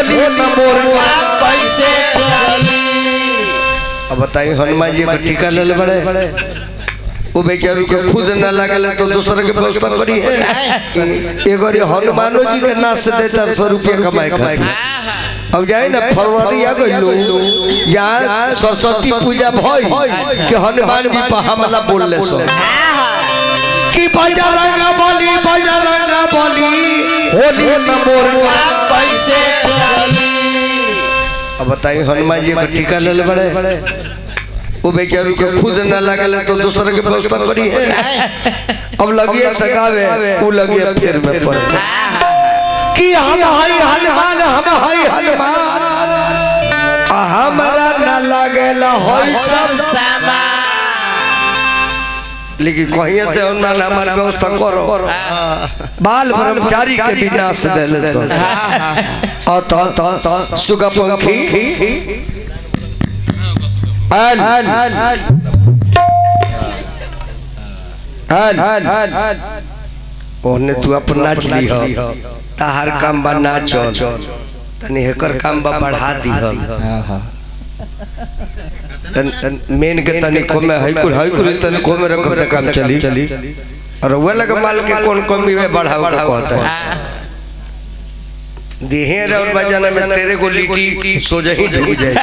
होली में मोर काम कैसे चली। अब बताइए हनुमान जी के टीका ले बड़े, वो बेचारू के खुद न लगल तो दूसरे के व्यवस्था करी है। एगो हनुमानो जी के नाश देता 100 रुपया कमाए खातिर। अब जाए ना फरवरी आ गइलो जहाँ सरस्वती पूजा भई के हनुमान जी पर हमला बोल ले सो कि बजरंग बली बजरंग बली होली में मोर काम कैसे चली। अब बताइए हनुमान जी के टीका ले बड़े, वो बेचारू के खुद न लगल तो दूसरे के व्यवस्था करी है। अब लगिए सगावे वो लगिए फिर में पड़े कि हम हई हनुमान, हम हई हनुमान, हमरा न लगल होई सब सामान। लेकिन कहीं से हनुमान हमार व्यवस्था करो, बाल ब्रह्मचारी के विनाश देले सो। अतः सुगा पंखी आल आल आल ओने तू अपन नाच ली हो, ताहार काम बा नाचल, तनी हेकर काम बा बढ़ा दी हो। तन मेन के तनी को में हई कुल तनी को में रखब त काम चली। और वो लग माल के कौन कमी में बढ़ाओ का कहता है देहे और बजाना में तेरे को लिट्टी सोजही ढुक जाए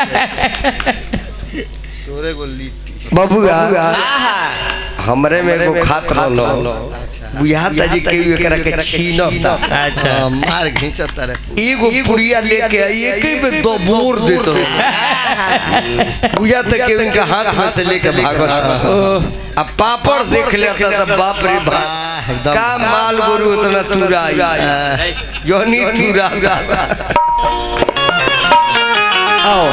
सोरे को लिट्टी। बबुआ हमरे में एगो खात रहलो बुझाता जी के एकरा के छीनता। अच्छा मार घिंचता रे एगो पुड़िया लेके एक ही में दो बोर देत बुझाता के उनका हाथ में से लेके भागत। अब पापड़ देख लेता था, बाप रे बाप का माल गोरु उतना तुरा जोनी तुरा। आओ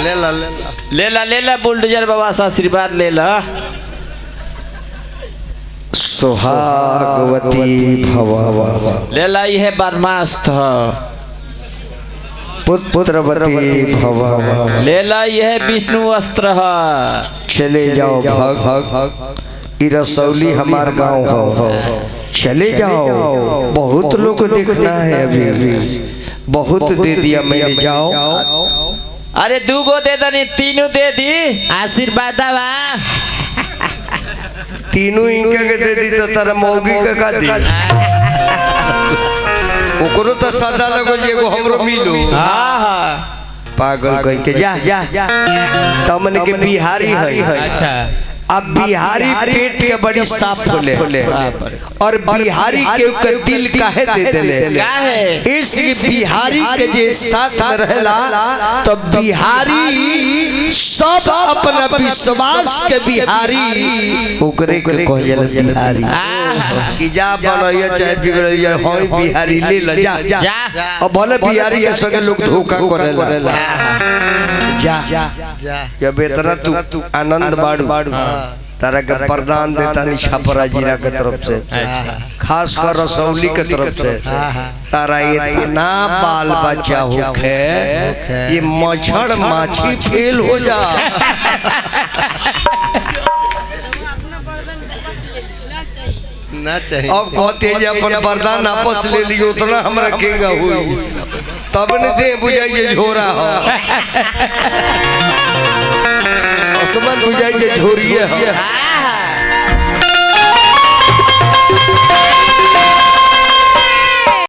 ले ला ले ला ले ला ले ला बुलडोजर बाबा से आशीर्वाद ले ला। सुहागवती भव ले ला ये बदमाश पुत्रवती भव ले ला ये विष्णु अस्त्र। चले जाओ भग रसौली हमार गांव हो, चले जाओ, बहुत लोग को देखना है अभी, बहुत दे दिया मैंने, जाओ। अरे दूगो दे दनी तीनों दे दी आशीर्वाद बा तीनों इनके के दे दी तो तारा मौगी के का दी, ओकरो तो सदा लगल एगो हमरो मिलो। हां हां पागल कह के जा जा तमन के बिहारी है। अच्छा अब बिहारी पेट के बड़ी साफ होले और बिहारी के दिल काहे दे देले, इस बिहारी के जे साथ में रहेला तो बिहारी सब अपना विश्वास के बिहारी ओकरे के कहल बिहारी कि जा बनैया चाहे बिगड़ैया होई बिहारी ले ल जा। अब भले बिहारी के संगे लोग धोखा करेला, जा जब इतना तू आनंद बाड़ू तारा के प्रदान देता नहीं छपरा जिला के तरफ से, खास कर रसौली के तरफ से, तारा इतना बाल बच्चा होखे ये मच्छर माछी फेल हो जा। ना चाहिए अब कहते हैं अपन वरदान आपस ले लियो उतना हमरा केंगा हुई तब ने दे बुझाइए झोरा हो असमान बुझाइए झोरिए हो।